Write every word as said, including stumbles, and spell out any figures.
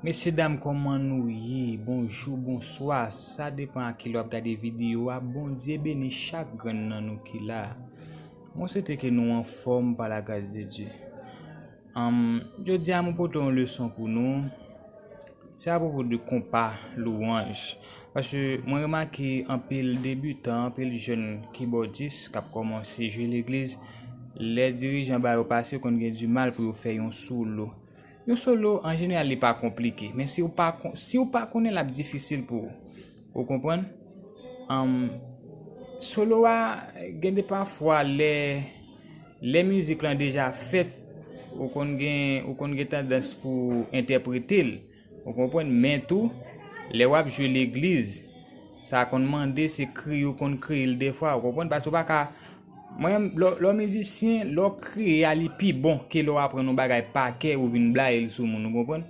Mesye dam, kòman nou ye? Bonjou, bonswa. Sa depan a kilè w ap gade videyo a. Bondye beni chak grenn nan nou ki la. Mwen swete ke nou anfòm pa la gras de Dye. Anm, jodi a mwen pote yon leson pou nou. Se apwopo de konpa, lwanj. Paske mwen remake anpil debitan, anpil jèn kibòdis k ap kòmanse jwe legliz, lè dirijan ba yo pase, yo konn gen dimal pou yo fè yon solo. Yon solo, an jeneral, li pa konplike, men si w pa kon-, si w pa konnen, l ap difisil pou ou. Ou konprann? Anm, solo a, gen de pafwa, lè, lè mizik lan deja fèt, ou konn gen, ou konn gen tandans pou entèprete l. Ou konprann? Men tou, lè w ap jwe legliz, sa konn mande se kreye w konn kreye l defwa, ou konprann? Paske w pa ka, mwen menm, lè w, lè w mizisyen, lè w kreye a, li pi bon ke lè w aprann yon bagay pa kè, ou vin blayi l sou moun, ou konprann?